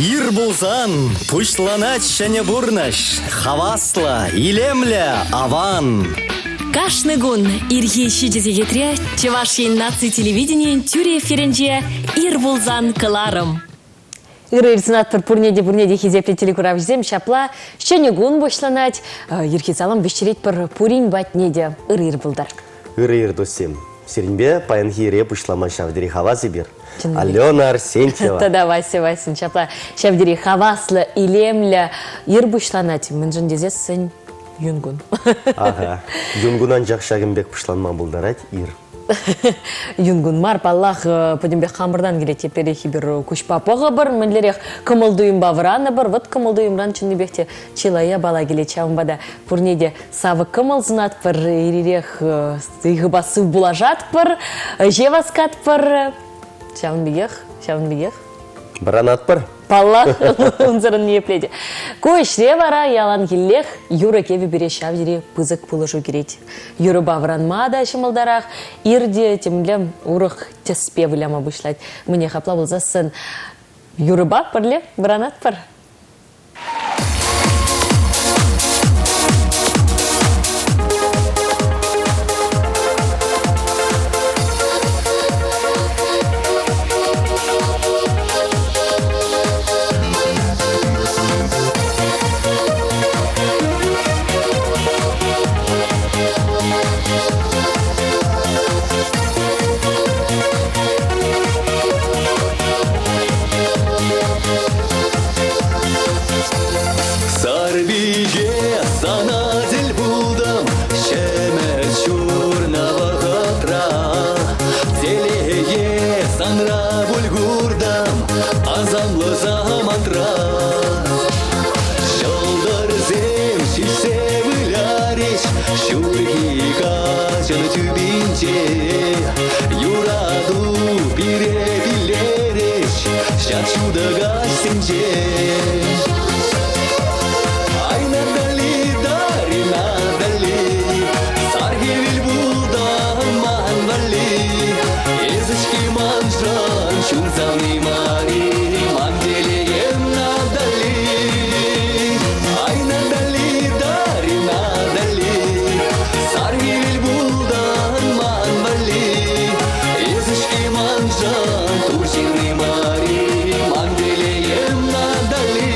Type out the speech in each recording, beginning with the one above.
Ир пулсан пуҫланать ҫӗнӗ пурнӑҫ. Хаваслӑ, илемлӗ, аван. Кашни кун ирхи 7 сехетре Чӑваш Ен наци телевиденийӗн тӳрӗ эфирӗнче «Ир пулсан» кӑларӑм. Ырӑ сунатпӑр пурне те пурне те хисеплӗ телекуравҫӑсем. Ҫапла ҫӗнӗ кун пуҫланать. Ирхи салам вӗҫтеретпӗр пурин патне те. Ырӑ ир пултӑр. Ырӑ ир, туссем. Сирӗнпе паянхи ире пуҫлама ҫав тери хавас эпир. Алена Арсентьева. Тата Вася Васин. Ҫапла ҫав тери хаваслӑ, илемлӗ ир пуҫланать. Мӗншӗн тесессӗн юнкун. Ага. Юнкун анчах ҫакӑн пек пуҫланма пултарать ир. Юнкун мар, паллах, пӗтӗмпех хамӑртан килет теперех эпир куҫпа пӑхӑпӑр, мӗнлерех кӑмӑл-туйӑмпа вӑранӑпӑр. Вӑт кӑмӑл-туйӑмран чӑннипех те чылая бала килет. Ҫавӑнпа та пурне те савӑк кӑмӑл сунатпӑр, ирех ыйхӑпа сыв пулашатпӑр, ӗҫе васкатпӑр. Ҫавӑн пекех, ҫавӑн пекех. Вӑранатпӑр. Паллах, унсӑрӑн ниепле те. Ку ӗҫре вара яланхиллех юрӑ-кӗвӗ пире ҫав тери пысӑк пулӑшу кӳрет. Юрӑпа вӑранма та ҫӑмӑлтарах, ир те темле урӑх тӗспе выляма пуҫлать. Мӗнех апла пулсассӑн юрӑпа пӗрле вӑранатпӑр. Сарпике сана тӗл пултӑм ҫӗмӗр ҫурнӑ вӑхӑтра. Телее санра пуль куртӑм асамлӑ самантра. Ҫӑлтӑрсем ҫиҫсе вылярӗҫ ҫурхи каҫӑн тӳпинче. Юрату пире пиллерӗҫ ҫак ҫутӑ каҫсенче. Ай, Натали, Дари, Натали, сар хӗвел пултӑн ман валли. Эсӗ-ҫке маншӑн чун савни мар-и, ман телейӗм Натали. Ай, Натали, Дари, Натали, сар хӗвел пултӑн ман валли. Эсӗ-ҫке маншӑн тур ҫынни мар-и, ман телейӗм Натали.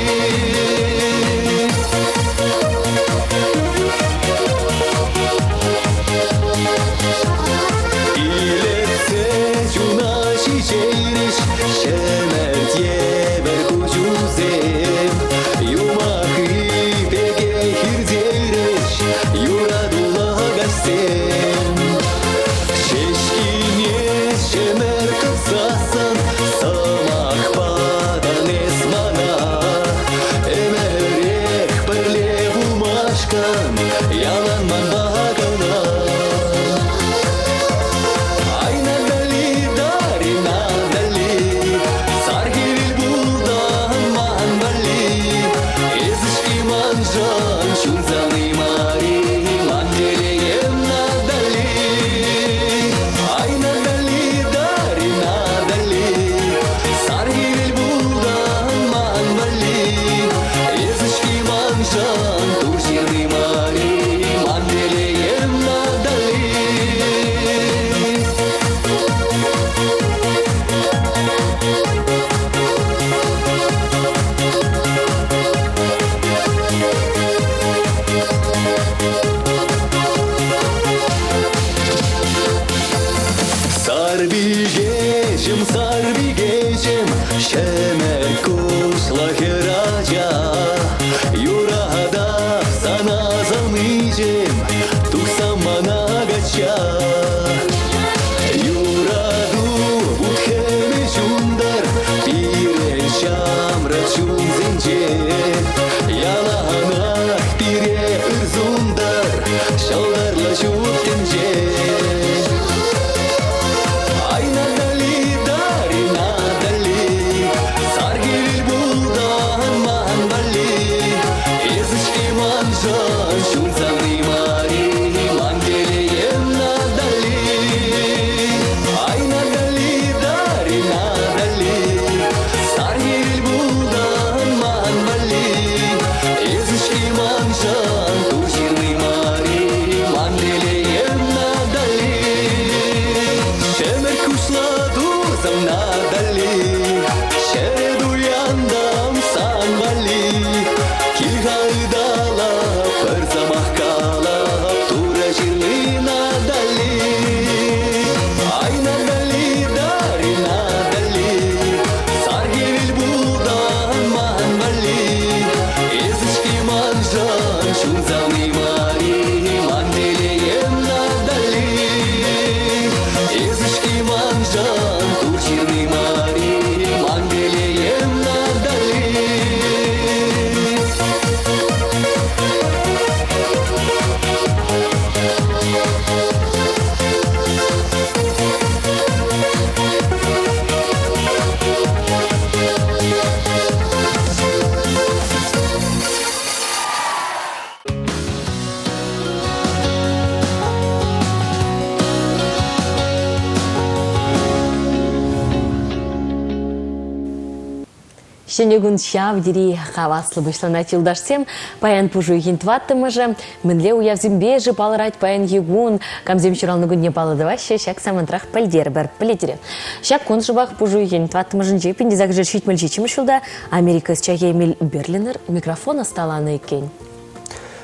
Ҫӗнӗ кун ҫав тери хаваслӑ пуҫланать, юлташсем. Паян пуш уйӑхӗн тӑваттӑмӗшӗ. Мӗнле уявсемпе-ши палӑрать паянхи кун? Камсем ҫуралнӑ кунне паллӑ тӑваҫҫӗ, ҫак самантрах пӗлтерӗпӗр. Пӗлетӗр-и? Ҫак кун шӑпах пуш уйӑхӗн тӑваттӑмӗшӗнче 1877 ҫулта Америка ӑсчахӗ Эмиль Берлинер микрофон ӑсталанӑ иккен.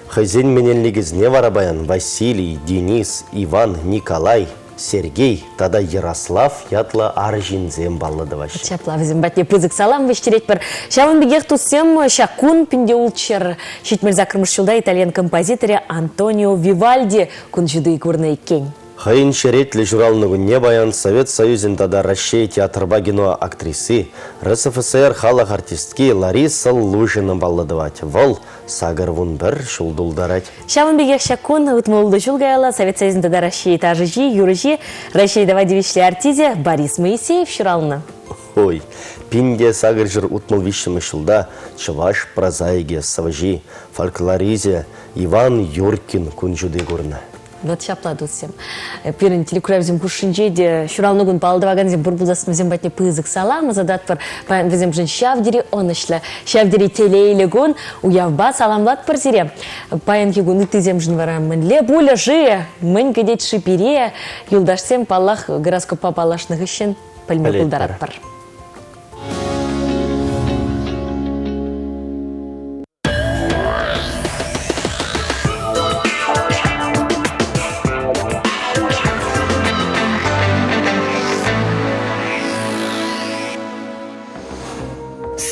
Хӑйсен менелникӗсене вара паян Василий, Денис, Иван, Николай, Сергей тата Ярослав ятлӑ арҫынсем паллӑ тӑваҫҫӗ. Ҫапла вӗсем патне пысӑк салам вӗҫтеретпӗр. Ҫавӑн пекех туссем ҫак кун пинте ултҫӗр 78-мӗш ҫулта итальян композиторӗ Антонио Вивальди кун ҫути курнӑ иккен. Хӑйӗн черетлӗ ҫуралнӑ кунне паян Совет Союзӗн тата Раҫҫей театрпа кино актриси, РСФСР халӑх артистки Лариса Лужина паллӑ тӑвать. Вӑл 81 ҫул тултарать. Ҫавӑн пекех ҫак кун 66 ҫул каялла Совет Союзӗн тата Раҫҫей ташӑҫи, юрӑҫи, Раҫҫей тава тивӗҫлӗ артисчӗ Борис Моисеев ҫуралнӑ. Ой, 1863 ҫулта чӑваш прозаикӗ, сӑвӑҫи, фольклорисчӗ Иван Юркин кун ҫути курнӑ. Вот ҫапла, туссем. Пирӗн телекуравсем хушшинче те ҫуралнӑ кун паллӑ тӑвакансем пур пулсассӑн вӗсем патне пысӑк салам ӑсататпӑр. Паян вӗсемшӗн ҫав тери ӑнӑҫлӑ, ҫав тери телейлӗ кун. Уявпа саламлатпӑр сире. Паянхи кун ыттисемшӗн вара мӗнле пулӗ-ши, мӗн кӗтет-ши пире? Юлташсем, паллах, гороскоппа паллашнӑ хыҫҫӑн пӗлме пултаратпӑр.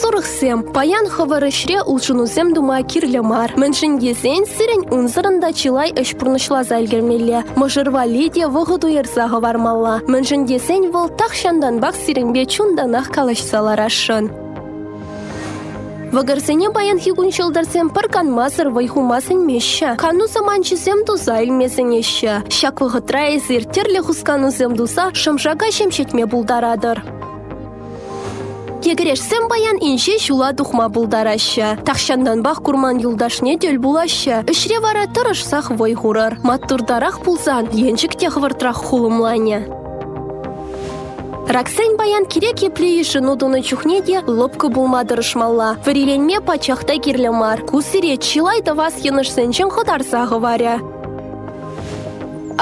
Сурӑхсем, паян хӑвӑр ӗҫре улшӑнусем тума кирлӗ мар. Мӗншӗн тесен сирӗн унсӑрӑн та чылай ӗҫ пурнӑҫласа ӗлкӗрмелле. Мӑшӑр валли те вӑхӑт уйӑрса хӑвармалла. Мӗншӗн тесен вӑл тахҫантанпах сирӗнпе чунтанах калаҫса ларасшӑн. Вӑкӑрсене паянхи кун ҫӑлтӑрсем пӗр канмасӑр вӑй хума сӗнмеҫҫӗ. Кану саманчӗсем туса илме сӗнеҫҫӗ. Ҫак вӑхӑтра эсир тӗрлӗ хусканусем туса шӑмшака ҫемҫетме пултаратӑр. Йӗкӗрешсем паян инҫе ҫула тухма пултараҫҫӗ. Тахҫантанпах курман юлташне тӗл пулаҫҫӗ. Ӗҫре вара тӑрӑшсах вӑй хурӑр. Маттуртарах пулсан енчӗк те хӑвӑртрах хулӑмланӗ. Раксен паян кирек епле йышӑну тунӑ чухне те лӑпкӑ пулма тӑрӑшмалла. Вӗриленме пачах та кирлӗ мар. Ку сире чылай тӑвас йӑнӑшсенчен хӑтарса хӑварӗ.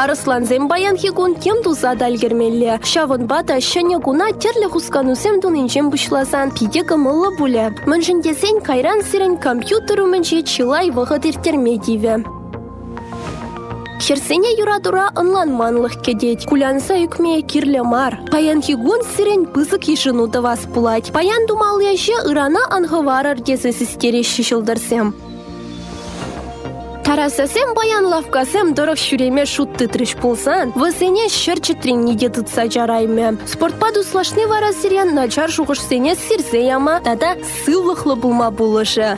Арӑслансем паянхи кун тем туса та ӗлкӗрмелле. Ҫавӑнпа та ҫӗнӗ куна тӗрлӗ хусканусем тунинчен пуҫласан питӗ кӑмӑллӑ пулӗ. Мӗншӗн тесен кайран сирӗн компьютер умӗнче чылай вӑхӑт ирттерме тивӗ. Хӗрсене юратура ӑнланманлӑх кӗтет. Кулянса ӳкме кирлӗ мар. Паянхи кун сирӗн пысӑк йышӑну тӑвас пулать. Паян тумалли ӗҫе ырана ан хӑварӑр тесе систереҫҫӗ ҫӑлтӑрсем. Тарасасем паян лавккасем тӑрӑх ҫӳреме шут тытрӗҫ пулсан, вӗсене ҫӗр чӗтренни те тытса чараймӗ. Спортпа туслашни вара сире начар шухӑшсене сирсе яма тата сывлӑхлӑ пулма пулӑшӗ.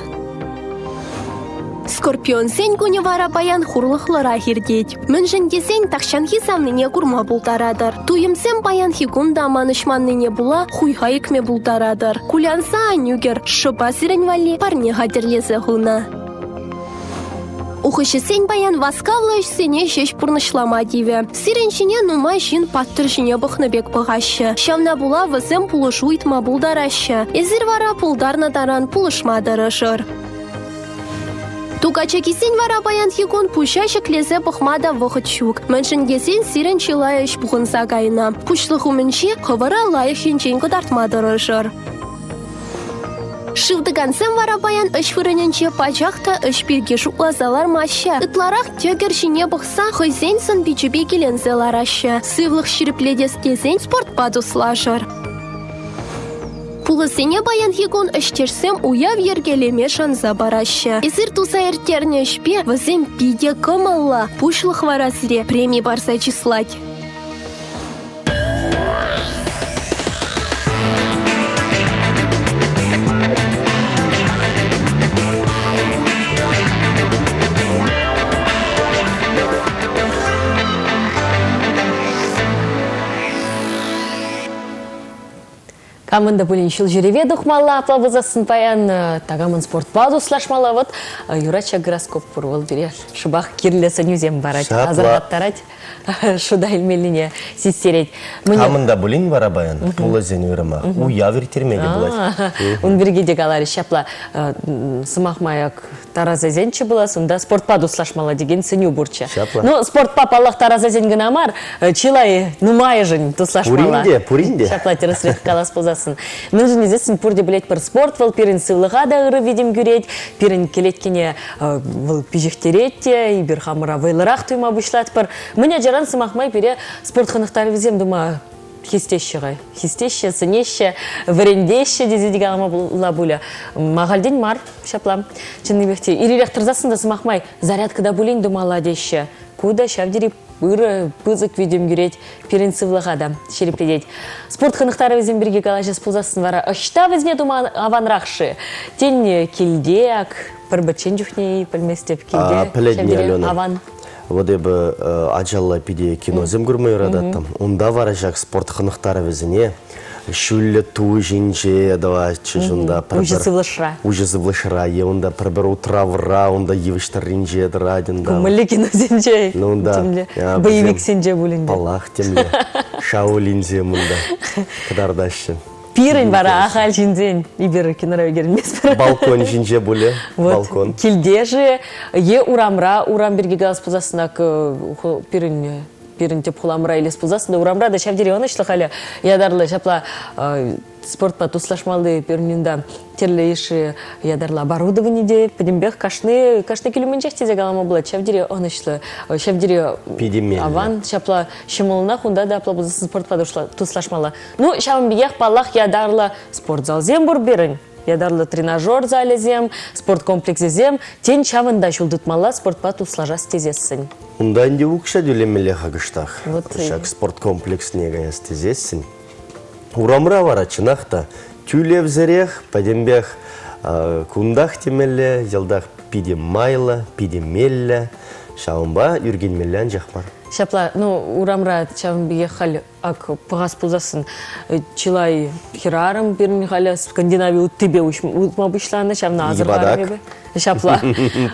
Скорпионсен кунӗ вара паян хурлӑхлӑрах иртет. Мӗншӗн тесен тахҫанхи савнине курма пултаратӑр. Туйӑмсем паянхи кун та манӑҫманнине пула хуйха ӳкме пултаратӑр. Кулянса ан ӳкӗр, шӑпа сирӗн валли парне хатӗрлесе хунӑ. Ухӑҫӑсен паян васкавлӑ ӗҫсене ҫеҫ пурнӑҫлама тивӗ. Сирӗн ҫине нумай ҫын паттӑр ҫине пӑхнӑ пек пӑхаҫҫӗ. Ҫавна пула вӗсем пулӑшу ыйтма пултараҫҫӗ. Эсир вара пултарнӑ таран пулӑшма тӑрӑшӑр. Тукачакисен вара паянхи кун пуҫа ҫӗклесе пӑхма та вӑхӑт ҫук. Мӗншӗн тесен сирӗн чылай ӗҫ пухӑнса кайнӑ. Пуҫлӑх умӗнче хӑвӑра лайӑх енчен кӑтартма тӑрӑшӑр. Шыв тӑкансем вара паян ӗҫ вырӑнӗнче пачах та ӗҫ пирки шутласа лармаҫҫӗ. Ытларах тӗкӗр ҫине пӑхса хӑйсен сӑн-пичӗпе киленсе лараҫҫӗ. Сывлӑх ҫирӗплетес тесен спортпа туслашӑр. Пулӑсене паянхи кун ӗҫтешсем уяв йӗркелеме шанса параҫҫӗ. Эсир туса ирттернӗ ӗҫпе вӗсем питӗ кӑмӑллӑ. Пуҫлӑх вара сире преми парса чыслать. Камӑн та пулин ҫул ҫӳреве тухмалла, апла пулсассӑн паян такамӑн спортпа туслашмалла. Вот юрать ҫак гороскоп пур, вӑл пире шӑпах кирлӗ сӗнӳсем парать, асӑрхаттарать, шута илмеллине систерет. Камӑн та пулин вара паян пулӑсен уйрӑмах уяв ирттерме те пулать. Ун пирки те каларӗҫ ҫапла. Сӑмах маяк тарасасенччӗ пулас, унта спортпа туслашмалла текен сӗнӳ пурччӗ. Ҫапла. Ну, спортпа, паллах, тарасасен кӑна мар, чылай нумайӑшӗн туслашмалла. Пурин те, пурин те. Ҫапла тӗрӗсрех калас пулсассӑн. Мӗншӗн тесессӗн пурте пӗлетпӗр, спорт вӑл пирӗн сывлӑха та ырӑ витӗм кӳрет, пирӗн кӗлеткене вӑл пиҫӗхтерет те, эпир хамӑра вӑйлӑрах туйма пуҫлатпӑр. Мӗн ачаран, сӑмах май, пире спорт хӑнӑхтарӑвӗсем тума хистеҫҫӗ-ха. Хистеҫҫӗ, сӗнеҫҫӗ, вӗрентеҫҫӗ тесе те каламалла пулӗ. Ахальтен мар ҫапла. Чӑннипех те ир-ирех тӑрсассӑн та, сӑмах май, зарядка та пулин тумалла теҫҫӗ. Ку та ҫав тери ырӑ, пысӑк витӗм кӳрет, пирӗн сывлӑха та ҫирӗплетет. Спорт хӑнӑхтарӑвӗсем пирки калаҫас пулсассӑн вара ӑҫта вӗсене тума аванрах-ши? Тен, килте ак пӗр-пӗччен чухне-и, пӗлместӗп, килте ҫав тери аван. Вот эпӗ ачалла питӗ киносем курма юрататтӑм. Унта вара ҫак спорт хӑнӑхтарӑвӗсене ҫӳллӗ ту ҫинче тӑватчӗҫ унта. Уҫӑ сывлӑшра. Уҫӑ сывлӑшра е унта пӗр-пӗр утравра, унта йывӑҫ тӑрринче тӑрать унта. Мӗнле киносенче? Ну, унта, темле боевиксенче пулин те. Паллах, темле. Шаолинсем унта кӑтартаҫҫӗ. Пирӗн вара ахаль ҫынсен эпир кинора ӳкерӗнместпӗр. Балкон ҫинче пулӗ. Вот. Балкон. Килте-ши е урамра, урам пирки калас пулсассӑн ак пирӗн пирӗн тӗп хуламӑра илес пулсассӑн та урамра та ҫав тери ӑнӑҫлӑ халӗ ятарлӑ ҫапла спортпа туслашмалли пирӗн унта тӗрлӗ йышши ятарлӑ оборудовани те пӗтӗмпех кашни кашни кил умӗнчех тесе калама пулать. Ҫав тери ӑнӑҫлӑ, ҫав тери Питӗ меллӗ. аван, ҫапла ҫӑмӑллӑнах унта та апла пулсассӑн спортпа туслашмалла. Ну, ҫавӑн пекех, паллах, ятарлӑ спортзалсем пур пирӗн. Ятарлӑ тренажер залӗсем, спорт комплексӗсем. Тен, ҫавӑнта ҫул тытмалла спортпа туслашас тесессӗн. Унта ӗнтӗ укҫа тӳлемелле-ха кӑштах. Вот Ҫак спорт комплексне каяс тесессӗн. Урамра вара, чӑнах та, тӳлевсӗрех, пӗтӗмпех кунтах темелле, йӑлтах питӗ майлӑ, питӗ меллӗ. Ҫавӑнпа ӳркенмелле анчах мар. Ҫапла, ну, урамра ҫавӑн пекех халь Ак пӑхас пулсассӑн чылай хӗрарӑм пирӗн халӗ Скандинави уттипе утма пуҫланӑ, ҫавна асӑрхарӑм эпӗ. Ҫапла.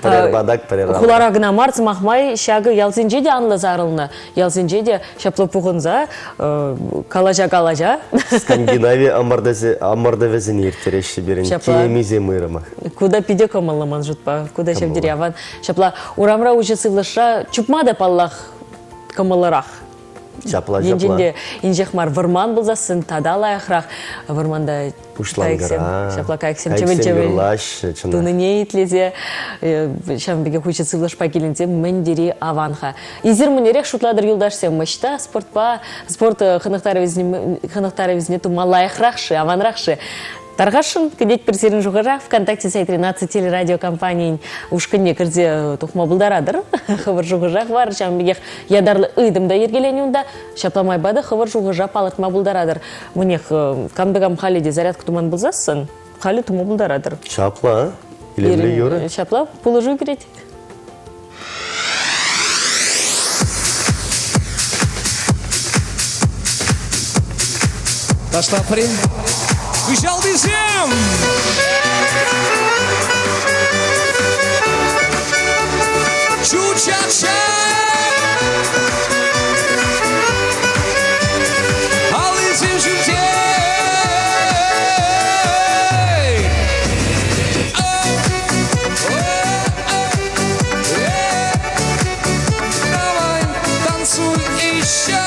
Пӗрер патак, пӗрер алӑ. Хулара кӑна мар, сӑмах май, ҫакӑ ялсенче те анлӑ сарӑлнӑ. Ялсенче те ҫапла пухӑнса калаҫа-калаҫа. Скандинави ӑмӑртӑвӗсене ирттереҫҫӗ пирӗн кинемисем уйрӑмах. Ку та питӗ кӑмӑллӑ ман шутпа. Ку та ҫав тери аван. Ҫапла урамра уҫӑ сывлӑшра чупма та, паллах, кӑмӑллӑрах. Ҫапла, Енчен ҫапла. те инҫех мар вӑрман пулсассӑн тата лайӑхрах вӑрманта Пуҫланкӑра. ҫапла кайӑксем Кайӑксем чӗвӗл-чӗвӗл юрлаҫҫӗ, чӑнах. тунине итлесе ҫавӑн пекех уҫӑ сывлӑшпа киленсе мӗн тери аван-ха. Эсир мӗнерех шутлатӑр, юлташсем, ӑҫта спортпа спорт хӑнӑхтарӑвӗсене тума лайӑхрах-ши, аванрах-ши? Тархасшӑн, кӗтетпӗр сирӗн шухӑша. ВКонтакте сайтри наци телерадиокомпанийӗн ушкӑнне кӗрсе тухма пултаратӑр. Хӑвӑр шухӑша хӑварӑр, ҫавӑн пекех ятарлӑ ыйтӑм та йӗркеленӗ унта. Ҫапла майпа та хӑвӑр шухӑша палӑртма пултаратӑр. Мӗнех, кам та кам халӗ те зарядка туман пулсассӑн, халӗ тума пултаратӑр. Ҫапла, илемлӗ юрӑ. Ҫапла, пулӑшу кӳрет. Ташлапри хыҫалтисем! Чу-ча-ча! Аллисем ҫӳлте! Давай, танцуй еще.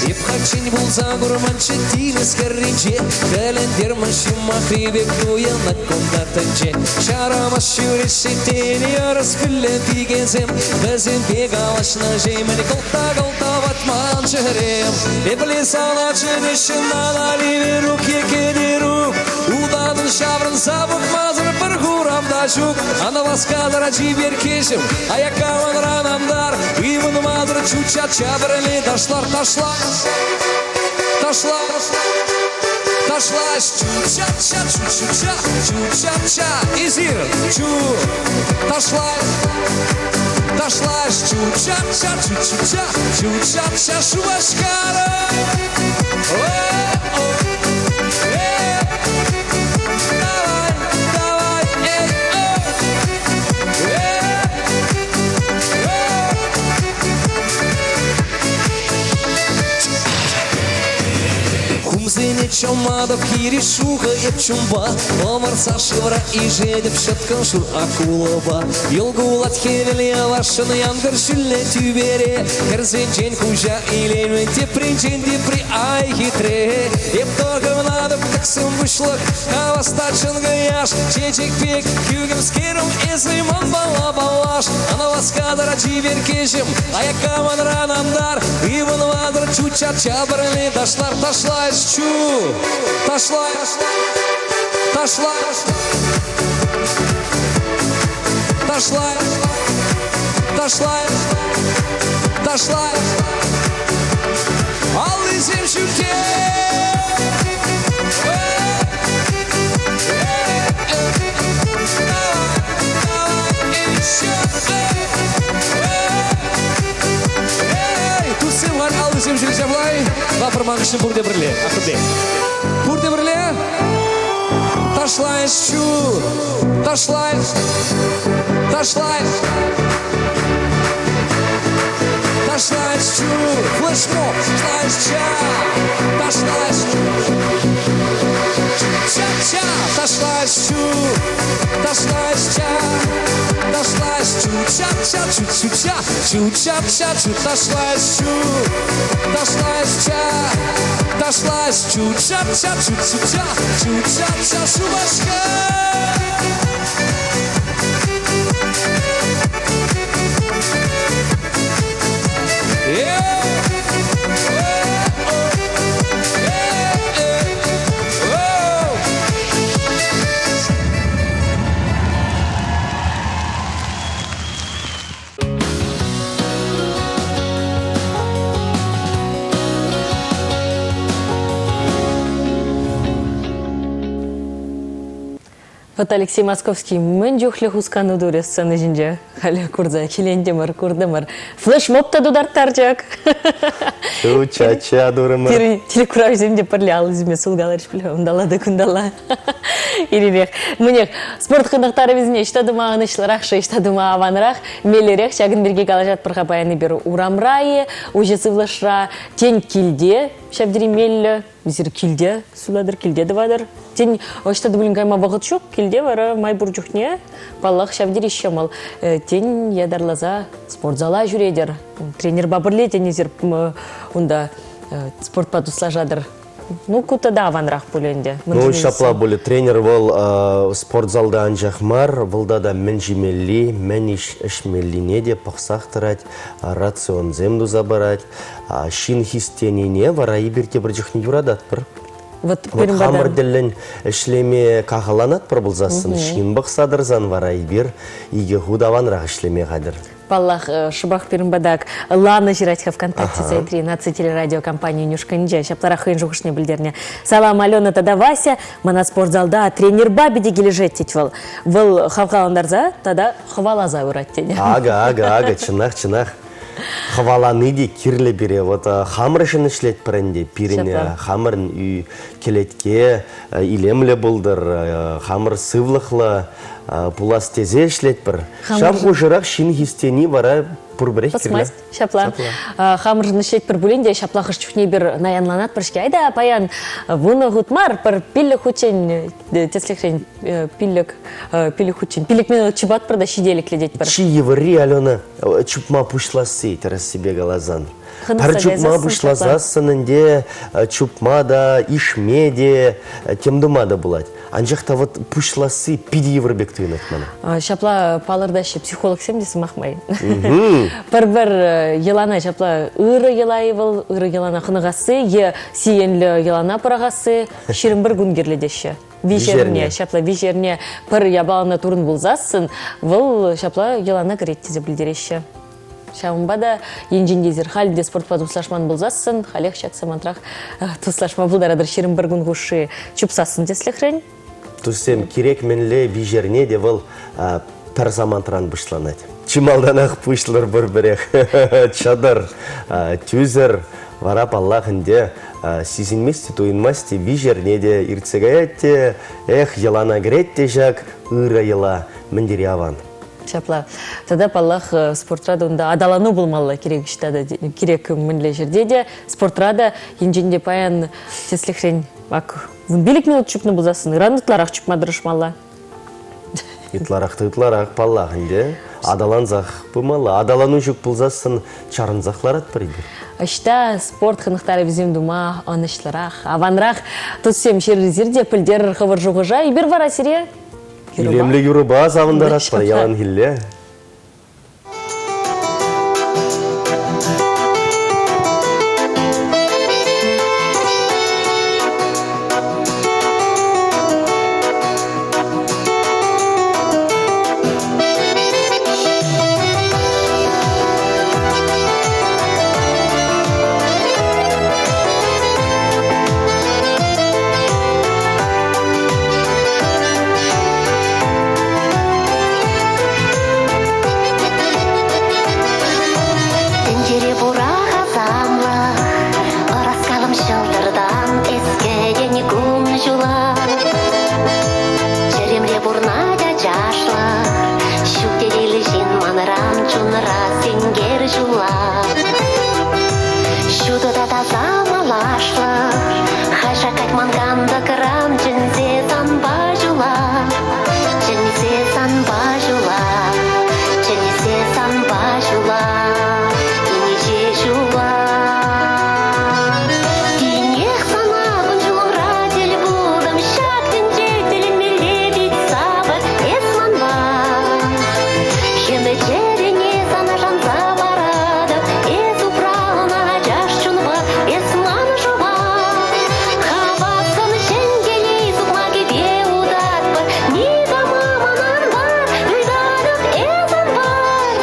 Эп хальччен пулса курманччӗ тинӗс хӗрринче, Тӗлӗнтермӗш юмахри пек туйӑнать кунта тӗнче. Ҫарамас ҫӳреҫҫӗ тенӗ ярас пӳллӗ пикесем, Вӗсемпе калаҫнӑҫемӗн кӑлта-кӑлта ватман чӗрем. Епле сана чӗнеҫҫӗ Натали Верук е Кӗтерук, Утатӑн ҫаврӑнса пӑхмасӑр пӗр хурав та ҫук. Ан васкатӑр, чиперккеҫӗм, аякка манран антар. Ывӑнмасӑр чучча пӗрле ташлар, ташла. Ташла, ташлаҫ, чу-ча-ча, чу-чу-ча, чу-ча-ча, эсир чу, ташла. Ташлаҫ чу-ча-ча, чу-чу-ча, чу-ча-ча Шупашкара. О-о, э, давай, давай, эй, о, э, Хумсене чӑматӑп хирӗҫ шухӑ эп чунпа, Ӑмӑртса шывра ишетӗп ҫӑткӑн шур акулӑпа. Йӑл кулать хӗвел йӑвашшӑн янкӑр ҫӳллӗ тӳпере. Хӗрсенчен куҫа илеймӗн тепринчен тепри ай хитре. Эп тӑхӑнатӑп тӗксӗм пуҫлӑх, хавас та чӑнкӑ яш. Чечек пек хӳхӗмскерӗм, эсӗ манпала паллаш. Ана васкатӑр чиперккеҫӗм, аякка манран антар. Ывӑнмасӑр чу-ча-ча пӗрле ташлар, ташлаҫ чу, ташла, ташла, ташла, ташла, ташла. Аллисем ҫӳлте. Туссем вар аллисем ҫӳле ҫаплай. Лапӑрман кӗҫӗн пурте пӗрле. Ахӑрте. Пурте пӗрле. Ташлаешь чу. Ташлаешь. Ташлаешь. Ташлаешь чу. Флешмоб. Ташлаешь ча. Ташлаешь. Ча-ча. Ташлаешь чу. Ташлаешь ча. Ташлаешь чу. Ча-ча. Чу-чу-ча. Чу-ча-ча. Чу. Ташлаешь чу. Ташлаешь ча. Ташлаешь чу-ча-ча. Чу-чу-ча. Чу-ча-ча. Шупашкар. Вот Алексей Московский мӗн чухлӗ хускану турӗ сцена ҫинче. Халӗ курса килентӗмӗр, куртӑмӑр. Флешмоб та тутарттарчӗ. Чу-ча-ча турӑмӑр. Пирӗн телекуравҫӑсем те пӗрле аллисемпе сулкаларӗҫ пуль унталла та кунталла. Иререх. Мӗнех, спорт хӑнӑхтарӑвӗсене ӑҫта тума ӑнӑҫлӑрах-ши, ӑҫта тума аванрах, меллӗрех ҫакӑн пирки калаҫатпӑр-ха паян эпир урамра-и, уҫӑ сывлӑшра, тен, килте ҫав тери меллӗ. Эсир килте суйлатӑр, килте тӑватӑр. Тен, ӑҫта та пулин кайма вӑхӑт ҫук, килте вара май пур чухне, паллах, ҫав тери ҫӑмӑл. Тен, ятарласа спортзала ҫӳретӗр. Тренерпа пӗрле, тен, эсир унта спортпа туслашатӑр. Ну, ку тата аванрах пулӗ ӗнтӗ. Ну, ҫапла пулӗ. Тренер вӑл спортзалта анчах мар, вӑл тата мӗн ҫимелли, мӗн ӗҫмеллине те пӑхсах тӑрать, рационсем туса парать. Ҫын хистенине вара эпир тепӗр чухне юрататпӑр. Вот, вот хамӑр тӗллӗн ӗҫлеме кахалланатпӑр пулсассӑн, ҫын пӑхса тӑрсан вара эпир икӗ хут аванрах ӗҫлеме хатӗр. Паллах, шӑпах пирӗн патак Лана ҫырать-ха ВКонтакте сайтри наци телерадиокомпанийӗн ушкӑнӗнче ҫапларах хӑйӗн шухӑшне пӗлтернӗ. Салам, Алена тата Вася, мана спортзалта тренерпа питӗ килӗшет, тет вӑл. Вӑл хавхалантарса тата хӑваласа пырать тенӗ. Акӑ, акӑ, акӑ, чӑнах, чӑнах. Хӑвалани те кирлӗ пире. Вот хамӑршӑн ӗҫлетпӗр ӗнтӗ. Пирӗн хамӑрӑн кӗлетке илемлӗ пултӑр, хамӑр сывлӑхлӑ пулас тесе ӗҫлетпӗр. Ҫав хушӑрах ҫын хистени вара пурпӗрех кирлӗ. Пӑсмасть. Ҫапла. Хамӑршӑн ӗҫлетпӗр пулин те ҫапла хӑш чухне эпир наянланатпӑр-ҫке. Айта паян вунӑ хут мар, пӗр пиллӗк хутчен, тӗслӗхрен, пиллӗк, пиллӗк хутчен, пиллӗк минут чупатпӑр та ҫителӗклӗ тетпӗр. Чи йывӑрри, Алена, чупма пуҫласси, тӗрӗссипе каласан. Пӗр чупма пуҫласассӑн ӗнтӗ чупма та, ишме те, тем тума та пулать. Анчах та вот пуҫласси питӗ йывӑр пек туйӑнать мана. Ҫапла палӑртаҫҫӗ психологсем те сӑмах май. Пӗр-пӗр йӑлана ҫапла ырӑ йӑла-и вӑл, ырӑ йӑлана хӑнӑхасси е сиенлӗ йӑлана пӑрахасси 21 кун кирлӗ теҫҫӗ. Виҫерне, ҫапла виҫерне пӗр япалана турӑн пулсассӑн вӑл ҫапла йӑлана кӗрет тесе пӗлтереҫҫӗ. Ҫавӑнпа та енчен те эсир халь те спортпа туслашман пулсассӑн, халех ҫак самантрах туслашма пултаратӑр 21 кун хушши чупсассӑн тӗслӗхрен. Туссем, кирек мӗнле виҫерне те вӑл пӗр самантран пуҫланать. Чи малтанах пуҫлӑр пӗр-пӗрех. Чӑтӑр, тӳсӗр. Вара, паллах ӗнтӗ, сисӗнмест те, туйӑнмасть те, виҫ эрне те иртсе каять те, эх, йӑлана кӗрет те ҫак ырӑ йӑла. Мӗн тери аван. Ҫапла. Тата, паллах, спортра та унта аталану пулмалла кирек ӑҫта та, кирек мӗнле ҫӗрте те. Спортра та енчен те паян тӗслӗхрен ак 15 минут чупнӑ пулсассӑн ыран ытларах чупма тӑрӑшмалла. Ытларах та ытларах, паллах ӗнтӗ. Аталансах пымалла. Аталану ҫук пулсассӑн чарӑнсах ларатпӑр эпир. Ӑҫта спорт хӑнӑхтарӑвӗсем тума ӑнӑҫлӑрах, аванрах туссем ҫыррисер те пӗлтерӗр хӑвӑр шухӑша. Эпир вара сире Илемлӗ юрӑпа савӑнтаратпӑр яланхилле. Тӗнчере пурах асамлӑх, ӑраскалӑм ҫӑлтӑртан эс кӗтен кун-ҫула. Чӗремре пурнать ачашлӑх, ҫук телейлӗ ҫын манран чунра сенкер ҫула. Ҫутӑ та таса малашлӑх, халь шаккать ман кантӑкран чӗнсе санпа ҫула. Чӗнсе санпа ҫула, чӗнсе санпа ҫула, инҫе ҫула. Тинех сана кун-ҫулӑмра тӗл пултӑм, ҫак тӗнче тӗлӗнмелле пит савӑк эс манпа. Хӗмӗчӗрене сана шанса паратӑп, эс упра ӑна ачаш чунпа, эс ман шӑпа. Хавассӑн ҫӗнтерей сукмакӗпе утатпӑр, никама манан мар, ыйтатӑп эс ан пар.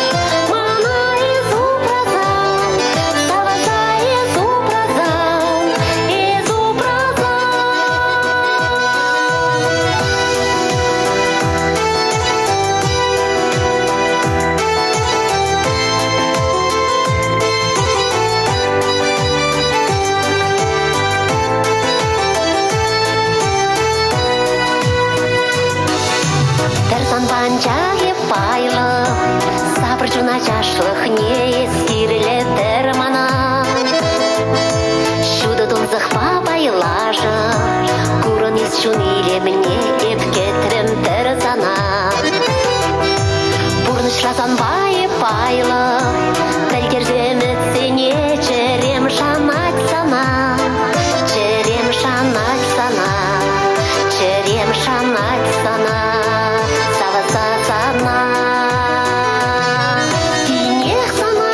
Мана эс упрасан, савӑнса эс упрасан, эс упрасан. Тӑрсан панчах эп пайлӑ, сапӑр чуна чашлӑхне эс кирлӗ пӗр мана. Ҫутӑ тунсӑхпа пайлашӑ, курӑн эс чун илемне эп кӗтрӗм пӗр сана. Пурнӑҫра санпа эп пайлӑ, пӗлтерсе ӗмӗтсене чӗрем шанать сана, чӗрем шанать сана, чӗрем шанать сана, савӑнса сана. Тинех сана.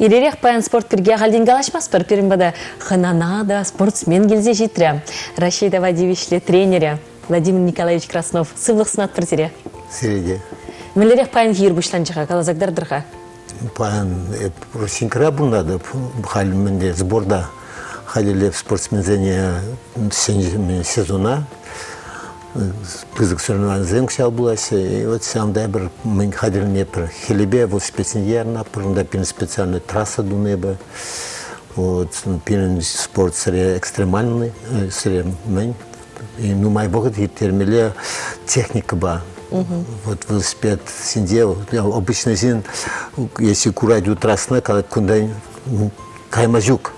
Иререх паян спорт пирки ахальтен калаҫмастпӑр. Пирӗн пата хӑнана та спортсмен килсе ҫитрӗ. Раҫҫей тава тивӗҫлӗ тренерӗ Владимир Николаевич Краснов. Сывлӑх сунатпӑр сире. Сире те. Мӗнлерех паянхи ир пуҫланчӗ-ха? Каласа кӑтартӑр-ха. Паян эп Росинкӑра пурӑнатӑп. Халь мӗнле сборта хатӗрлеп спортсменсене сезона. Пысӑк соревнованисем кӑҫал пулаҫҫӗ. И вот ҫавӑнта эпир мӗн хатӗрленетпӗр. Хӗлӗпе велосипедсене ярӑнатпӑр. Унта пирӗн специальный трасса тунӑ эпӗ. Вот пирӗн спорт сӗре экстремальный, сӗре мӗн нумай вӑхӑт ирттермелле техникӑпа. Вот велосипед ҫинче обычный ҫын, если курать трассӑна, калать, кунта кайма ҫук.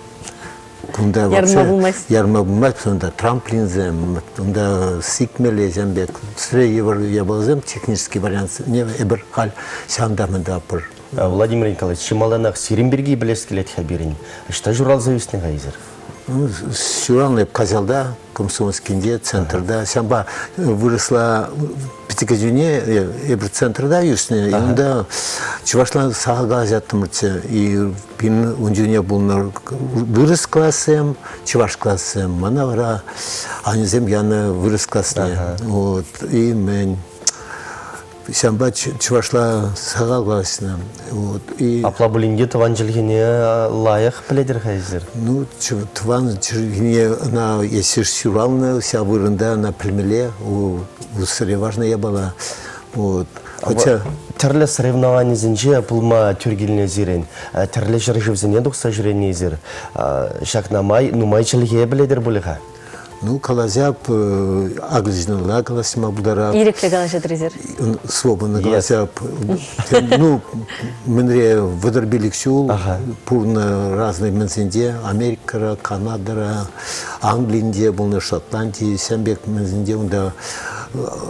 Кунта ярма пулмасть. Ярма пулмасть, унта трамплинсем, унта сикмелле пек. Сире йывӑр япаласем, технический вариантсене эпир халь ҫавӑнта мӗн тӑватпӑр. Владимир Николаевич, чи малтанах сирӗн пирки пӗлес килет-ха пирӗн. Ӑҫта ҫуралса ӳснӗ-ха эсир? Ҫуралнӑ эп Каҫалта, Комсомольскинче, центрта. Ҫавӑнпа вырӑсла пӗчӗккӗ эпир центрта ӳснӗ. И унта чӑвашла сахал калаҫаттӑмӑрччӗ. И пин ун чухне пулнӑ вырӑс классем, чӑваш классем. Мана вара аннесем янӑ вырӑс класне. Вот. И мӗн Ҫавӑнпа чӑвашла сахал калаҫнӑ. Вот. И... Апла пулин те тӑван чӗлхене лайӑх пӗлетӗр-ха эсир? Ну, тӑван чӗлхене ӑна эсир ҫуралнӑ ҫав вырӑнта ӑна пӗлмелле. У, сӗре важная япала. Вот. Хотя... Тӗрлӗ соревнованисенче пулма тӳр килнӗ сирӗн, тӗрлӗ ҫӗршывсене тухса ҫӳренӗ эсир. Ҫакна май нумай чӗлхе пӗлетӗр пулӗ-ха? Ну, калаҫап, акӑлчанла калаҫма пултарап. Ирӗклӗ калаҫатӑр эсир. Свободно калаҫап. Ну, мӗнре 35 ҫул пурнӑ разный мӗнсенче, Америкӑра, Канадӑра, Англинче пулнӑ, Шотландии, ҫавӑн пек мӗнсенче унта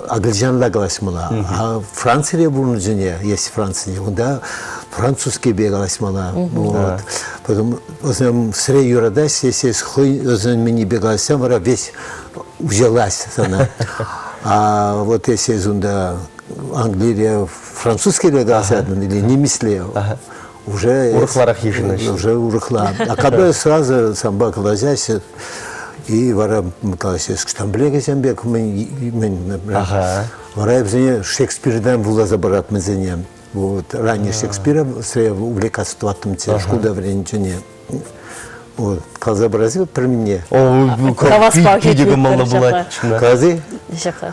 акӑлчанла калаҫмалла. А Францире пурӑннӑ есть Францире, унта французскипе калаҫмалла. Вот. Потом Вӗсем сӗре юратаҫҫӗ, эс хӑй вӗсен мӗннипе калаҫсан вара весь уҫӑлась сана. А вот если эс унта Англире французскире калаҫатӑн или немецле, уже урӑхларах йышӑнаҫҫӗ. Уже урӑхла. А когда сразу санпа калаҫаҫҫӗ, и вара калаҫаҫҫӗ, там пӗлекесем пек мӗн, мӗн, вара вӗсене Шекспиртан вуласа парап вӗсене. Вот, ранее Шекспира увлекаться тӑваттӑмччӗ шкулта вӗреннӗ Вот, каласа парас-и пӗр минне? Хаваспа питӗ кӑмӑллӑ пулать. Калас-и?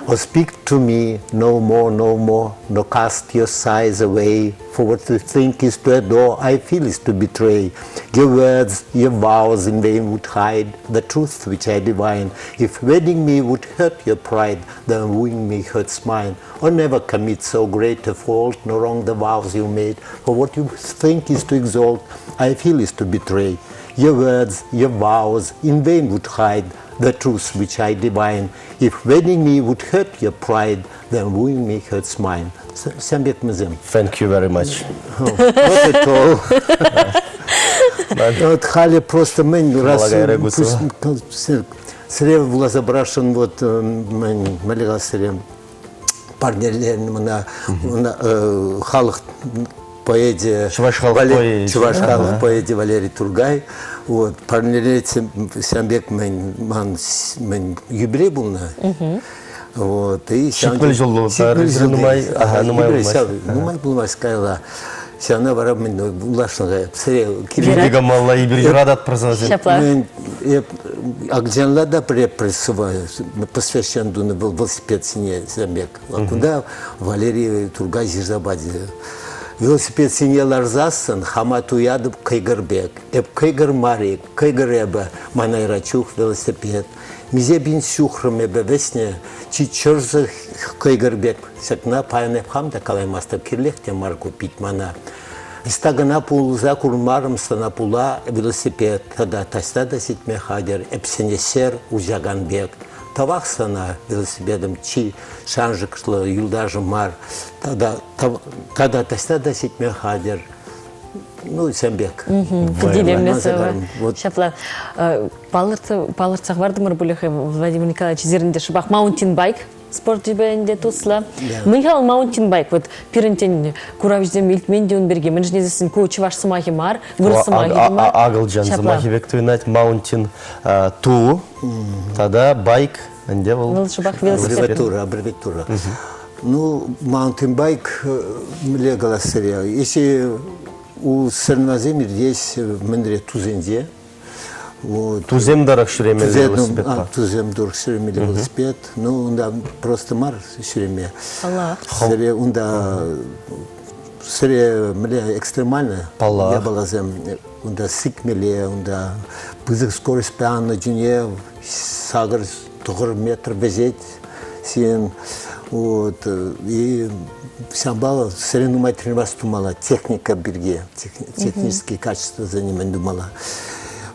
Oh, speak to me, no more, no more, no cast your sighs away, for what you think is to adore, I feel is to betray. Your words, your vows in vain would hide the truth which I divine. If wedding me would hurt your pride, then wooing me hurts mine. Or never commit so great a fault, nor wrong the vows you made. For what you think is to exalt, I feel is to betray. Your words, your vows, in vain would hide the truth which I divine. If wedding me would hurt your pride, then wooing me hurts mine. Ҫам пек Thank you very much. Oh, not at all. Вот халӗ просто мӗн раз сире вуласа парасшӑн вот мӗн мӗнле сире парнеленӗ мана халӑх поэчӗ Чӑваш халӑх поэчӗ. Чӑваш халӑх поэчӗ Валерий Тургай. Вот парнелет ҫавӑн пек мӗн ман мӗн юбилей пулнӑ. Вот и 70 ҫул нумай нумай пулмасть. Нумай пулмасть кайла. Ҫавна вара мӗн улашнӑ сире киле кӑмӑллӑ эпир юрататпӑр сана. Ҫапла. Мӗн эп Акжанла да пӗрре посвящен тунӑ вӑл велосипедсене пек. Кунта Валерий Тургай ҫырса пачӗ. Велосипед ҫине ларсассӑн хама туятӑп кӑйкӑр пек. Эп кӑйкӑр мар-и, кӑйкӑр эпӗ, манайра чух велосипед. Миҫе пин ҫухрӑм эпӗ вӗҫнӗ, чи чӑрсӑр кӑйкӑр пек. Ҫакна паян эп хам та калаймастӑп, кирлех те мар ку пит мана. Ӑҫта кӑна пулса курмарӑм сана пула велосипед тата таҫта та ҫитме хатӗр эпсенесер уҫакан пек. Тавах сана, велосипедӑм чи шанчӑклӑ юлташӑм мар, тата, тата таҫта та ҫитме хатӗр. Ну, ҫавӑн пек. Илемлӗ сӑвӑ. Ҫапла. Палӑртса хӑвартӑмӑр пулӗ-ха, Владимир Николаевич, сирӗн те шӑпах маунтинбайк. Спорчӗпе ӗнтӗ туслӑ. Мӗн-ха вӑл маунтинбайк? Вот пирӗнтен куравҫӑсем илтмен те ун пирки. Мӗншӗн тесессӗн ку чӑваш сӑмахӗ мар, вырӑс сӑмахӗ те мар. Акӑлчан сӑмахӗ пек туйӑнать. Маунтин ту тата байк ӗнтӗ вӑл. Вӑл шӑпах велосипед. Аббревиатура, аббревиатура. Ну, маунтинбайк мӗнле калас сире, если у соревнованиесем иртес мӗнре тусенче, Вот. Тусем тӑрӑх ҫӳремелле велосипедпа. Тусем тӑрӑх ҫӳремелле велосипед. Ну, унта просто мар ҫӳреме. Паллах. Сӗре унта сӗре мӗнле экстремально Паллах. япаласем унта сикмелле, унта пысӑк скоростьпе аннӑ чухне сакӑр тӑхӑр метр вӗҫет син. Вот. И ҫавӑнпа сӗре нумай тренироваться тумалла техника пирки, технические качествосене мӗн тумалла.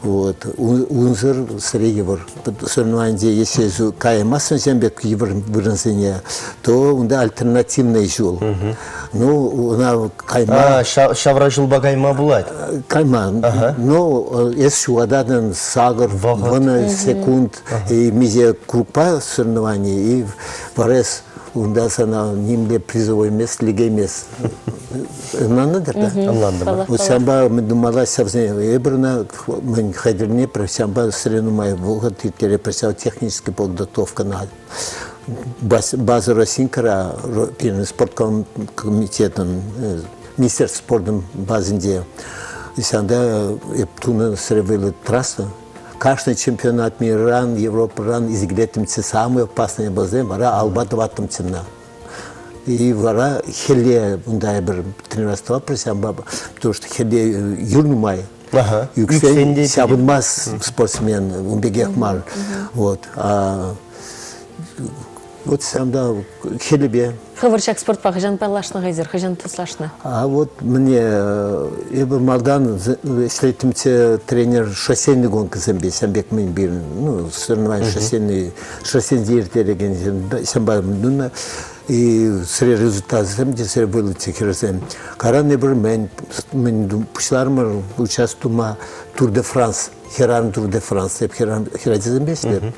Вот. Унсӑр сӗре йывӑр. Соревнованиде если каймастӑн ҫем пек йывӑр вырӑнсене, то унта альтернативный ҫул. Ну, ӑна кайма... Ҫавра ҫулпа кайма пулать? Кайма. Ну, эс ҫухататӑн сакӑр, вунӑ секунд и миҫе кругпа соревновани, и вара эс унта сана нимле призовой мест лекеймес. Ӑнланатӑр та? Ӑнлантӑм. Вот ҫавӑнпа мӗн тумалла ҫавсене эпир ӑна мӗн хатӗрне ҫавӑнпа сӗре нумай вӑхӑт ирттеретпӗр ҫав технический подготовкӑна. База Росинкӑра пирӗн спорткомитетӑн министерство спортӑн базинче ҫавӑнта эп тунӑ сӗре вӑйлӑ трасса. Кашни чемпионат мирран, Европӑран изгилеттӗмччӗ самые опасные базы вара алпа тӑваттӑмччӗ ӑна. И вара хӗлле унта эпир тренироваться тӑватпӑр ҫавӑнпа, потому что хӗлле юр нумай. Ӳксен ҫапӑнмасть спортсмен, ун пекех мар. Вот. А вот ҫавӑнта хӗлӗпе. Хӑвӑр ҫак спортпа хӑҫан паллашнӑ-ха эсир, хӑҫан туслашнӑ? А вот мне эпӗ малтан ӗҫлеттӗмччӗ тренер шоссейный гонкӑсемпе, ҫавӑн пек мӗн пирӗн, ну, соревнования шоссейный, шоссенче ирттерекен ҫавӑнпа тунӑ. И сӗре результатсем те сӗре вӑйлӑччӗ хӗрсем. Каран эпир мӗн, мӗн пуҫларӑмӑр участь тума Тур де Франс, хӗрарӑм Тур де Франс, эп хӗрарӑм хӗрачасемпе ӗҫлеп.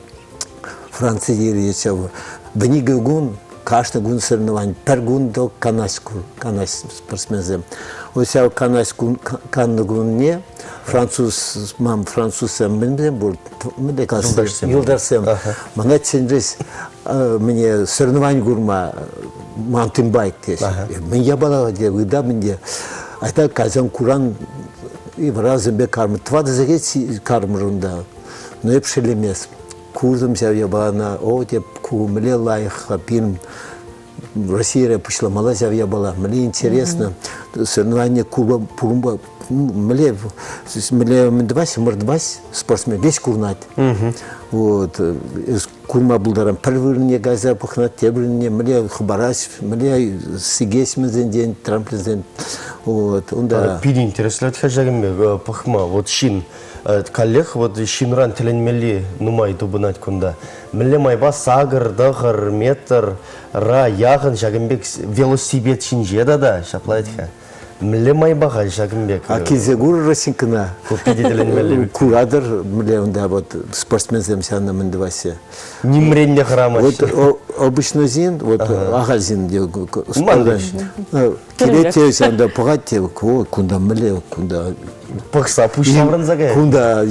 Франци ерие ҫав. Вникӗ кун, кашни кун соревновани, пӗр кун то канас кун, канас спортсменсем. Вот ҫав канас кун, каннӑ кунне француз, мам французсем мӗнсем пур, мӗнле калас, юлташсем. Мана чӗнчӗҫ, мне соревновани курма маунтинбайк теҫ. Мӗн япала те, ыта мӗнте. Айта кайсан куран и вара кармӑр. Тӑватӑ сехет кармӑр унта. Но эп шеллемес. Куртӑм ҫав япалана, о, теп, ку мӗнле лайӑх-ха пирӗн Россияре пуҫламалла ҫав япала, мӗнле интересно. Соревнование курба пурӑнпа мӗнле мӗнле мӗн тӑваҫ, ӑмӑртмасть спортсмен веҫ курнать. Вот курма пултарам. Пӗр вырӑнне кайса пӑхнать, тепӗр вырӑнне мӗнле хӑпарать, мӗнле сикес мӗнсенчен, трамплинсен. Вот, унта. Питӗ интереслӗ ҫакӑн пек пӑхма. Вот ҫын Каллех вот ҫынран тӗлӗнмелли нумай тупӑнать кунта. Мӗнле майпа сакӑр, тӑхӑр метра яхӑн ҫакӑн пек велосипед ҫинче тата ҫапла вӗт-ха. Мӗнле майпа-ха ҫакӑн пек? А килсе курӑр Росинкӑна. Ку питӗ тӗлӗнмелле. Куратӑр, мӗнле унта вот спортсменсем ҫавна мӗн тӑваҫҫӗ. Нимрен те хӑрамаҫҫӗ. Вот обычный ҫын, вот ахаль ҫын килет те ҫавӑнта пӑхать те, кунта мӗнле, кунта Пӑхса пуҫ ҫаврӑнса каять. Кунта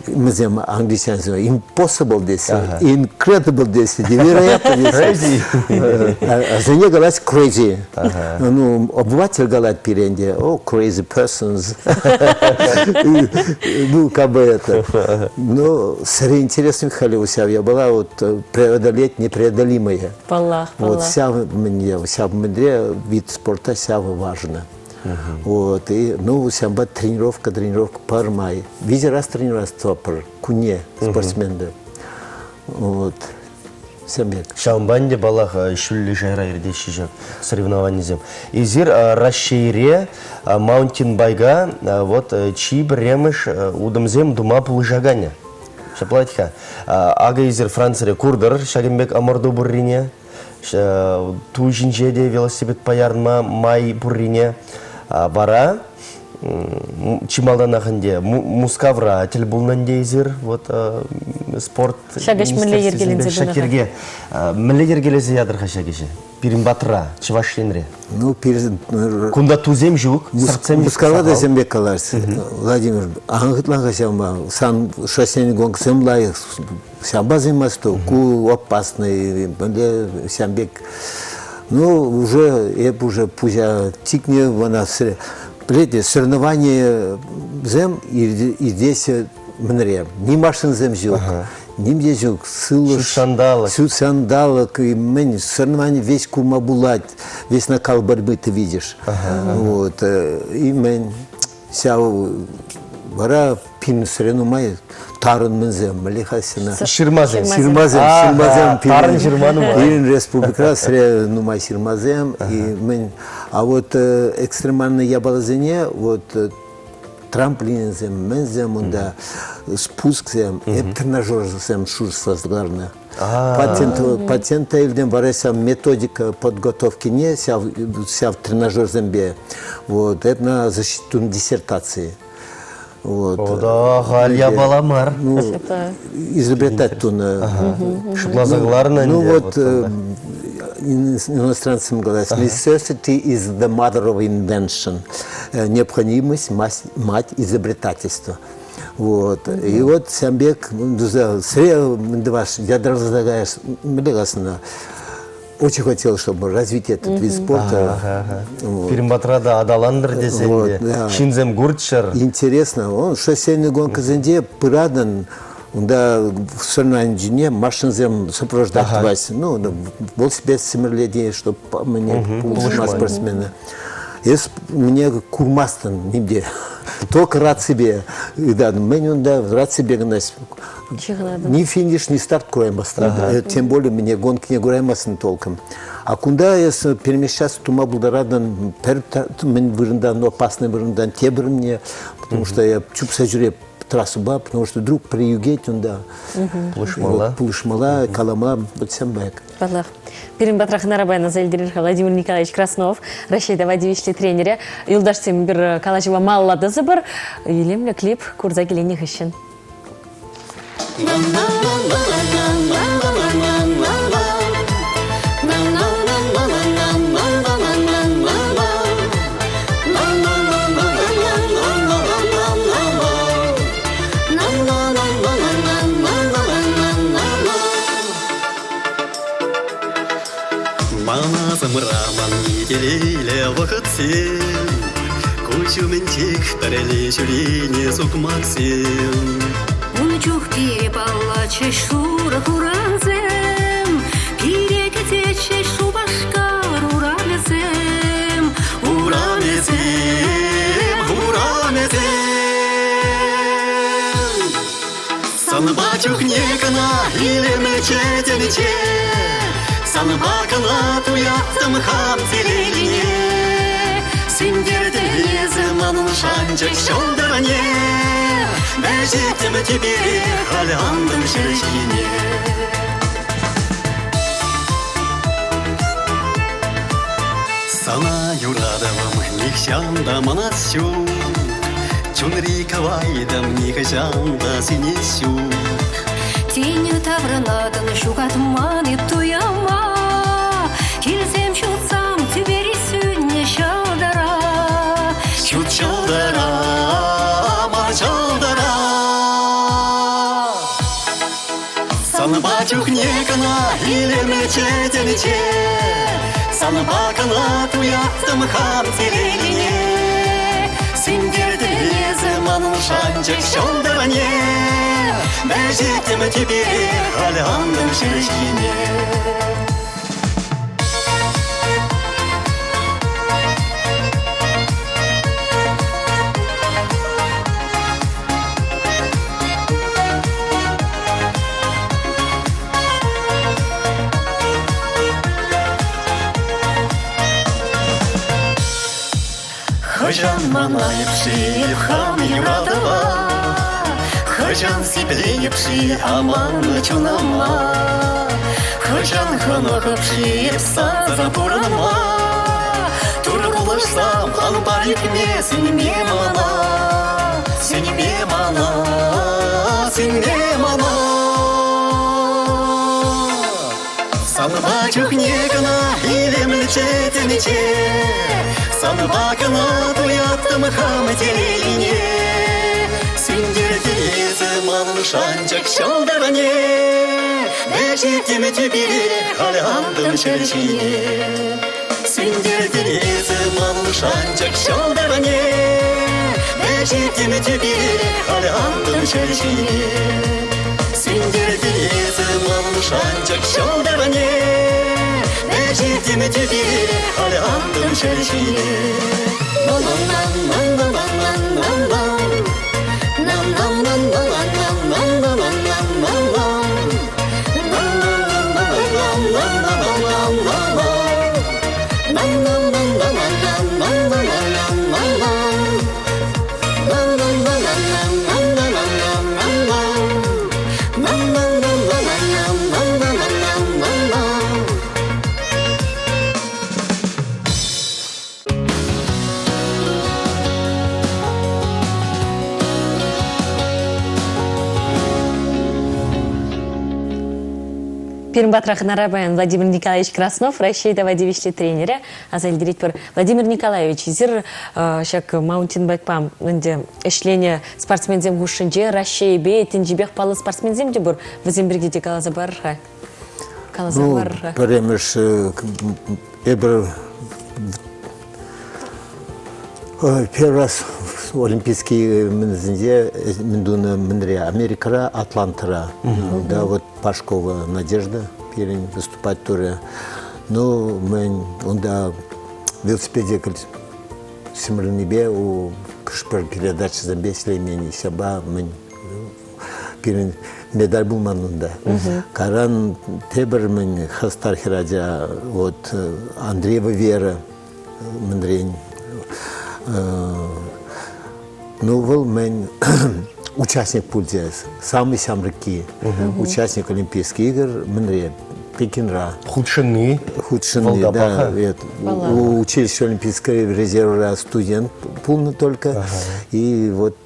вӗсем англичансем impossible тесе, incredible тесе, невероятно тесе. Crazy. Вӗсене калать crazy. Ну, обыватель калать пире ӗнтӗ, о, crazy persons. Ну, как бы это. Ну, сӗре интересный халӗ ҫав япала вот преодолеть непреодолимое. Паллах, паллах. Вот ҫав мӗнле, ҫав мӗнле вид спорта ҫавӑ важно. Вот, и, ну, ҫавӑнпа тренировка, тренировка пӗрмай. Виҫӗ раз тренироваться тӑватпӑр кунне спортсменпе. Вот. Ҫавӑн пек. Ҫавӑнпа ӗнтӗ, паллах, ҫӳллӗ шайра иртеҫҫӗ ҫак соревнованисем. Эсир Раҫҫейре маунтинбайка вот чи пӗрремӗш утӑмсем тума пулӑшаканӗ. Ҫапла вӗт-ха. Акӑ эсир Францире куртӑр ҫакӑн пек ӑмӑрту пуррине. Ту ҫинче те велосипедпа ярӑнма май пуррине вара чи малтанах ӗнтӗ Мускавра тӗл пулнӑ ӗнтӗ эсир вот. спорт Ҫак ӗҫ мӗнле йӗркеленсе ҫак йӗрке мӗнле йӗркелесе ятӑр-ха ҫак ӗҫе? Пирӗн патра, Чӑваш Енре. Ну, пирӗн... Кунта тусем ҫук, сӑртсем Мускава та сем пек калас, Владимир, ан хытлан-ха ҫавма. Сан шоссен гонксем лайӑх, ҫавӑнпа займасту, ку опасный, мӗнле ҫам пек. Ну, уже, эп уже пуҫа чикнӗ, мана пӗлете, соревнованиесем иртеҫҫӗ мӗнре. Ни машинсем ҫук, ним те ҫук. Сывлӑш, ҫут ҫут ҫанталӑк, мӗн, соревнование весь курма пулать, весь накал борьбы ты видишь. Вот, и мӗн, ҫав вара пин нумай тарӑн мӗнсем, мӗнле-ха сена? Ҫырмасем. Ҫырмасем, ҫырмасем. Тарӑн ҫырма нумай. Пирӗн республикӑра сире нумай ҫырмасем. И мӗн, а вот экстремальные япаласене вот трамплинсем, мӗнсем унта, спусксем, эп тренажерсем шухӑшласа Патент, патента илтӗм вара ҫав методика подготовкине ҫав, ҫав тренажерсемпе. Вот, это на защиту диссертации. Вот. О, халь япала мар. Ну, изобретать тунӑ. Шутласа кӑларнӑ Ну вот, иностранцам говорят, necessity is the mother of invention. Необходимость мать изобретательства. Вот. И вот Сямбек, очень хотел, чтобы развить этот вид спорта. Пирӗн патра та аталантӑр тесен те, ҫынсем курччӑр. Интересно, он шоссейный гонкӑсенче пыратӑн, унта соревнованине машинсем сопровождать тӑваҫҫӗ. Ну, велосипед сӗмӗрлетет, чтобы мне пулӑшма спортсмена. Эс мне курмастӑн нигде. Только рад себе. Да, мен унда рад себе гына ни финиш, ни старт кураймастын. Тем более мне гонки не кураймастын толком. А кунда эс перемещаться тума булдарадан пӗр мӗн вырӑнтан, опасный вырӑнтан тепӗр мне, потому что я чупса ҫӳреп трассӑпа, потому что вдруг приюгет унда. Пулӑшмалла. Пулӑшмалла, калама, вот сем бек. Паллах. Пирӗн патра хӑнара аса илтерер-ха Владимир Николаевич Краснов, Раҫҫей тава тивӗҫлӗ тренерӗ. Юлташсем пӗр калаҫӑва малалла тӑсӑпӑр. Илемлӗ клип курса киленнӗ хыҫҫӑн. Мана сӑмраман телейлӗ вӑхӑтсем, Куҫ умӗнчех пӗрле ҫӳренӗ сукмаксем. Ун чух пире паллатчӗҫ шурӑ хурансем, Пире кӗтетчӗҫ Шупашкар урамӗсем. Урамӗсем, урамӗсем. Санпа чухне кӑна илемлӗччӗ тӗнче, Санпа кӑна туяттӑм хам телейне. Сӳнтертӗн эсӗ манӑн шанчӑк ҫӑлтӑрне, Вӗҫеттӗм тӳпере, халь антӑм ҫӗр ҫине. Сана юратӑвӑм нихҫан та манас ҫук, Чунри кӑвайтӑм нихӑҫан та сӳнес ҫук. Тин таврӑнатӑн ҫухатман-и туяма, Килсем ҫутсам тӳпери сӳннӗ ҫӑлтӑра. Ҫут ҫӑлтӑра, мар ҫӑлтӑра. Санпа чухне кӑна илемлӗччӗ тӗнче, Санпа кӑна туяттӑм хам телейне. Сӳнтертӗн эсӗ манӑн шанчӑк ҫӑлтӑрне, Вӗҫеттӗм тӳпере, халь антӑм ҫӗр ҫине. Хӑҫан манайӑп-ши хам юратӑва, Хӑҫан сипленӗп-ши аманнӑ чунӑма, Хӑҫан хӑнӑхӑп-ши эп сансӑр пурӑнма, Турӑ пулӑшсам, ан пар ӳкме, сӳнме мана, Сӳнме мана, сӳнме мана. Санпа чухне кӑна илемлӗччӗ тӗнче, Санпа кӑна туяттӑм хам телейне. Сӳнтертӗн эсӗ манӑн шанчӑк ҫӑлтӑрне, Вӗҫертӗм тӳпере халь антӑм ҫӗр ҫине. Сӳнтертӗн эсӗ манӑн шанчӑк ҫӑлтӑрне, Вӗҫертӗм тӳпере халь антӑм ҫӗр ҫине. Сӳнтертӗн эсӗ манӑн шанчӑк ҫӑлтӑрне, Вӗҫертӗм тӳпере халь антӑм ҫӗр ҫине. Пирӗн патра хӑнара паян Владимир Николаевич Краснов, Раҫҫей тава тивӗҫлӗ тренерӗ. Аса илтеретпӗр. Владимир Николаевич, эсир ҫак маунтинбайкпа ӗнтӗ ӗҫленӗ спортсменсем хушшинче Раҫҫейпе тӗнчипех паллӑ спортсменсем те пур. Вӗсем пирки те каласа парӑр-ха. Каласа ну, парӑр-ха. Пӗрремӗш эпир первый раз Олимпийский мӗнсенче мӗн тунӑ мӗнре Америкӑра, Атлантӑра. Да, вот Пашкова Надежда пирӗн выступать турӗ. Ну, мӗн унта велосипеде сӗмӗрнипе у хӑш-пӗр передачӑсемпе ӗҫлеймен ҫапа мӗн пирӗн медаль пулман унта. Каран тепӗр мӗн хастар хӗрача, вот Андреева Вера мӗнрен. Ну, вӑл мӗн участник пулчӗ, самый ҫамрӑкки, участник Олимпийских игр мӗнре, Пекинра. Хутшӑнни. Хутшӑнни, да. У училище Олимпийского резервра студент пулнӑ только. И вот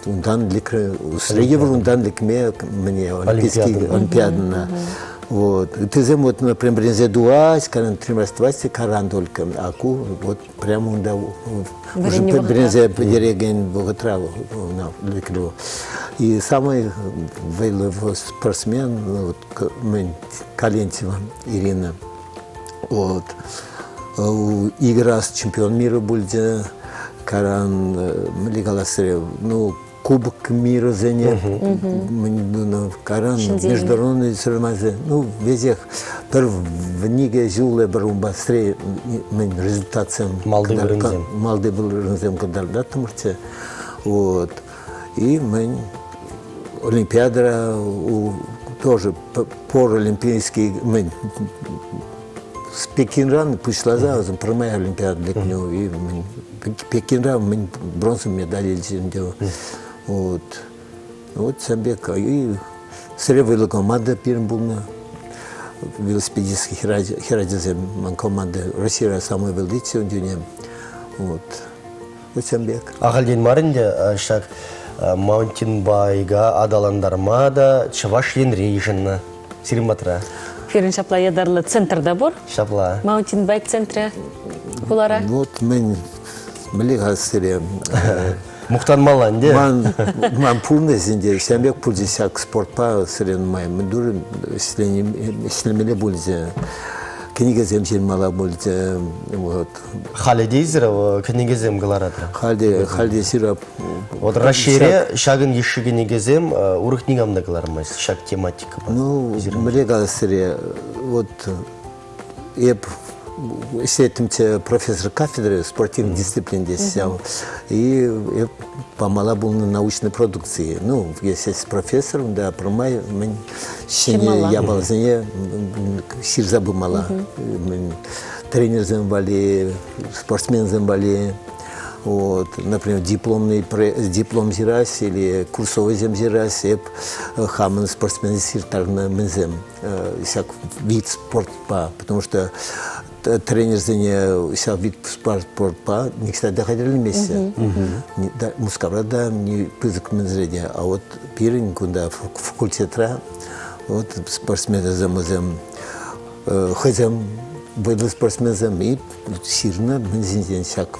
унтан лекрӗ, йывӑр унтан лекме мне Олимпийский Олимпиадӑна. Вот. Ыттисем вот, например, вӗренсе тухать, каран тримастывать, каран только. А ку вот прямо унта уже вӗренсе пӗтерекен вӑхӑтра лекрӗ. И самый вӑйлӑ спортсмен, вот, мӗн, Калентьева Ирина. Вот. Играс чемпион мира пулчӗ. Каран, мӗнле калас ну, Кубок мирӑсене каран международный соревнования, ну, везех пӗр вникӗ ҫуллӑ пӗр унпа мӗн результатсем малти вырӑнсем малти вырӑнсем кӑтартаттӑмӑрччӗ. Вот. И мӗн Олимпиадӑра тоже пор олимпийский мӗн с Пекинран пуҫласа пӗрмай Олимпиада лекнӗ и мӗн Пекинра мӗн бронза медаль илчӗ ӗнтӗ. Вот. Вот ҫав пек. И сӗре вӑйлӑ команда пирӗн пулнӑ. Велосипедистский хӗрачасем команда Россияра самый вӑйличчӗ ун чухне. Вот. Вот ҫав пек. Ахальтен мар ӗнтӗ ҫак маунтинбайка аталантарма та Чӑваш Енре йышӑннӑ. Сирӗн патра. Пирӗн ҫапла ятарлӑ центр та пур. Ҫапла. Маунтинбайк центрӗ хулара. Вот мӗн мӗнле-ха сире Мухтанмалла ӗнтӗ. Ман, ман пурнӑҫ ӗнтӗ ҫавӑн пек пулчӗ ҫак спортпа сирӗн май мӗн тур ӗҫлемелле пулчӗ. Кӗнекесем ҫырмалла пулчӗ. Вот. Халӗ те эсир кӗнекесем кӑларатӑр? Халӗ, халӗ ҫырап. Вот Раҫҫейре ҫакӑн йышши кӗнекесем урӑх никам та кӑлармасть ҫак тематикӑпа. Ну, мӗнле калас сире, вот эп ӗҫлеттӗмччӗ профессор кафедры спортивной дисциплин тесе и эп памала пулнӑ научной продукции. Ну, если профессор, да, пӗрмай мӗн ҫӗнӗ япаласене ҫырса пымалла. Тренерсем валли, спортсменсем валли. Вот, например, дипломный диплом ҫырас или курсовойсем ҫырас, эп хамӑн спортсмен ҫыртарнӑ мӗнсем ҫак вид спортпа, потому что тренерсене ҫав вид спортпа никогда та хатӗрлемеҫҫӗ. Мускавра та не пысӑк мӗнсре те, а вот пирӗн кунта факультетра вот спортсменсем вӗсем. Хӑйсем вӑйлӑ спортсменсем и ҫырнӑ мӗн ҫинчен ҫак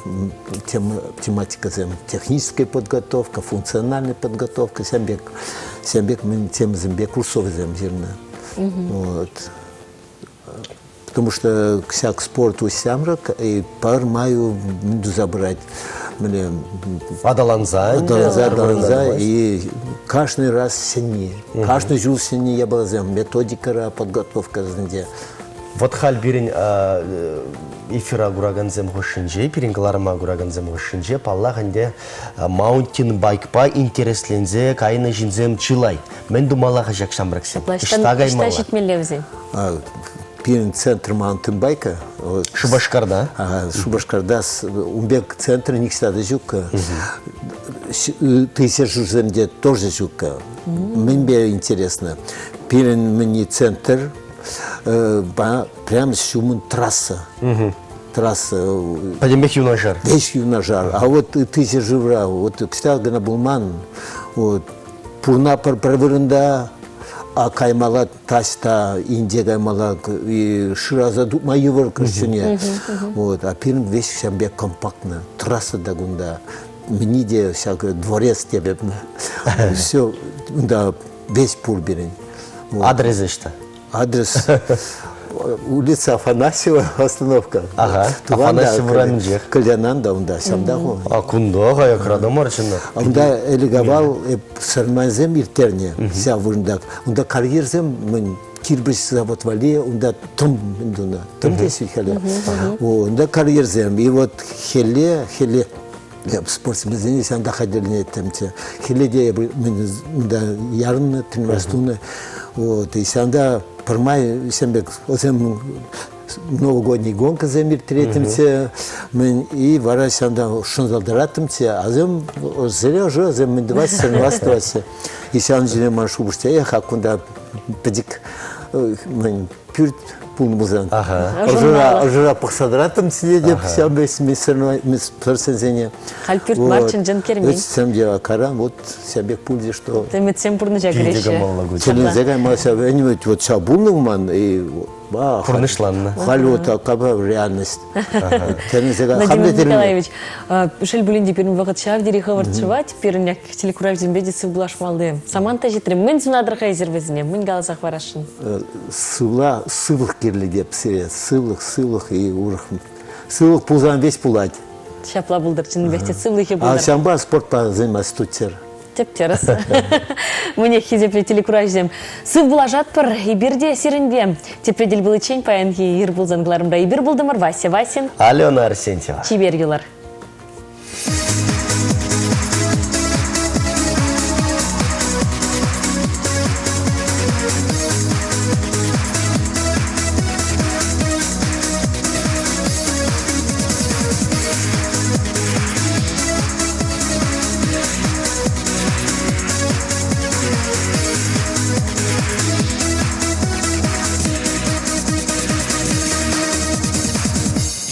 тематикӑсем. Техническая подготовка, функциональная подготовка, ҫавӑн пек, ҫавӑн пек мӗн темӑсемпе курсовсем ҫырнӑ. Вот. Потому что ҫак спорт ҫамрӑк и пӗрмай туса пырать. Мӗне аталанса, аталанса, аталанса и каждый раз ҫӗнни, каждый ҫул ҫӗнни япаласем, методикӑра, подготовкӑсенче. Вот халь пирӗн эфира куракансем хушшинче, пирӗн кӑларӑма куракансем хушшинче, паллах ӗнтӗ, маунтинбайкпа интересленсе кайнӑ ҫынсем чылай. Мӗн тумалла-ха ҫак ҫамрӑксем? Ӑҫта каймалла? Ӑҫта ҫитмелле вӗсен? Пирӗн центр маунтинбайка. Шупашкарта? Шупашкарта ун пек центр нихҫа та ҫук. Тысячӑсем те тоже ҫук. Мӗнпе интересно? Пирӗн мӗнни центр прям ҫумӑн трасса. Трасса. Пӗтӗмпех юнашар. Веҫ юнашар. А вот ытти ҫӗршывра вот кӑҫал кӑна пулман. Вот пурна пӗр вырӑнта, а каймалла таҫта инҫе каймалла и шыраса тупма йывӑр кӗрсене. Вот, а пирӗн веҫ ҫавӑн пек компактно. Трасса та кунта. Мӗне те ҫакӑ дворец тепӗр. Все, унта весь пур пирӗн. Адрес ӑҫта? Адрес улица Афанасьева остановка. Ага, Афанасьев урамӗнчех. Кылянан да унта, ҫамта ху. А кунта аякрада мар чӑнах. Унта ӗлӗк-авал сӑрмансем ирттернӗ ҫав вырӑнта. Унта карьерсем мӗн кирпӗч завод валли унта тӑм тунӑ. Тӑм теҫҫӗ хӗле. Унта карьерсем. И вот хӗлле, хӗлле спортсменсене ҫавӑнта хатӗрленеттӗмччӗ. Хӗлле те унта ярӑннӑ, тренироваться тунӑ. Вот, и ҫавӑнта пӗрмай ҫавӑн пек вӗсем новогодний гонкӑсем ирттереттӗмччӗ. Мӗн и вара ҫавӑнта шӑнса тӑраттӑмччӗ. Асем сӗре ӑшӑ, асем мӗн тӑваҫҫӗ, сӑнлас тӑваҫҫӗ. И ҫавӑн ҫине ман шухӑш эх, ак кунта пӗчӗк мӗн пӳрт пулнӑ пулсан. Ӑшӑра, ӑшӑра пӑхса тӑраттӑм сине ҫавӑн пек спортсменсене. Халь пӳрт мар, чӑн-чӑн кермен. Ӗҫсем те каран, вот ҫав пек пулчӗ, что... Ӗмӗтсем пурнӑҫа кӗреҫҫӗ. Чӗрленсе кайма ҫав ӗнвӗт, вот ҫав пулнӑ ман, и Пурнӑҫланнӑ. Халь вот такая реальность. Владимир Николаевич, шел пулин те пирӗн вӑхӑт ҫав тери хӑвӑрт шӑвать. Пирӗн телекуравсемпе те сывпуллашмалли самант та ҫитрӗ. Мӗн сунатӑр-ха эсир вӗсене? Мӗн каласа хӑварасшӑн? Сывла, сывлӑх кирлӗ теп сире. Сывлӑх, сывлӑх и урӑх. Сывлӑх пулсан веҫ пулать. Ҫапла пултӑр, чӑннипех те сывлӑхӗ пултӑр. А ҫавӑнпа спортпа заниматься тутсер. Тӗп-тӗрӗс. Мӗнех, хисеплӗ телекуравҫӑсем, сыв пулашатпӑр эпир те сирӗнпе. Тепре тӗл пуличчен паянхи ир пулсан кӑларӑмра эпир пултӑмӑр Вася Васин. Алена Арсентьева. Чипер юлар.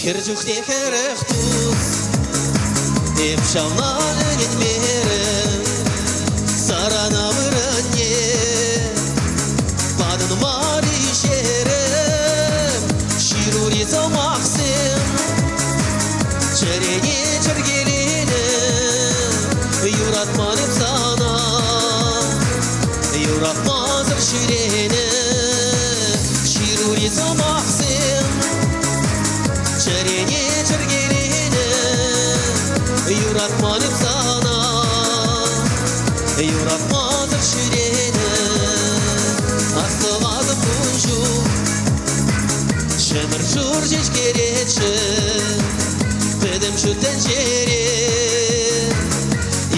Хӗр чухне хӗрӗх тус, эп ҫавна ӗненмерӗм. Сарана вырӑнне патӑн мар-и ҫерӗм. Ҫырури сӑмахсем чӗрене чӗркеленӗ. Юратман эп сана, юратмасӑр ҫӳренӗ. Ҫырури сӑмахсем чӗрене чӗркеленӗ. Юратман эп сана, юратмасӑр ҫӳренӗ. Астӑватӑп ун чух Ҫӗмӗр шур ҫеҫкереччӗ пӗтӗм ҫут тӗнчере.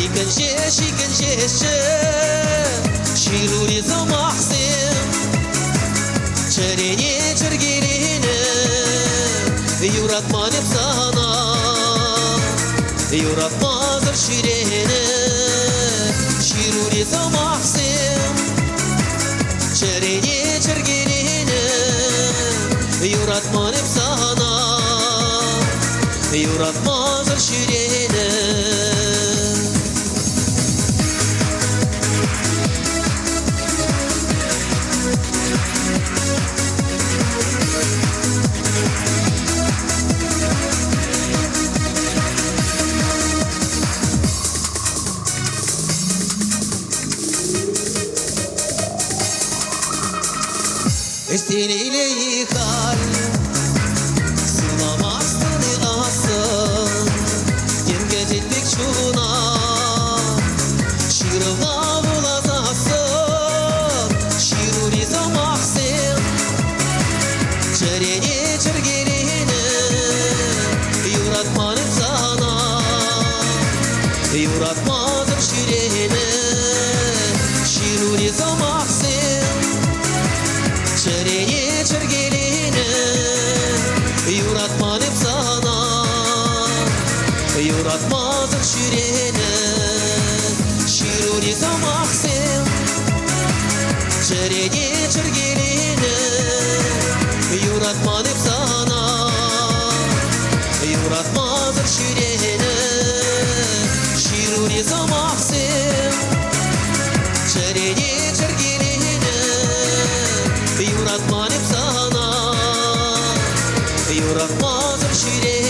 Иккӗн ҫеҫ, иккӗн ҫеҫчӗ ҫырури сӑмахсем. Чӗрене чӗркеленӗ, юратман эп сана, юратмасӑр ҫӳренӗ. Ҫырури сӑмахсем Чӗрене чӗркеленӗ, юратман эп сана, юратмасӑр ҫӳренӗ. Эс телейлӗ-и халь? Сывламастӑн-и ассӑн? Тем кӗтет пек чуна. Ҫырӑва вуласассӑн ҫырури сӑмахсем чӗрене чӗркеленӗ. Юратман эп сана, юратмасӑр ҫӳренӗ. Ҫырури сӑмахсем чӗрене чӗркеленӗ. Юратман эп сана, юратмасӑр ҫӳренӗ. Ҫырури сӑмахсем чӗрене чӗркеленӗ. Юратман эп сана, юратмасӑр ҫӳренӗ. Ҫырури сӑмахсем чӗрене чӗркеленӗ. Юратман эп сана, юратмасӑр ҫӳренӗ.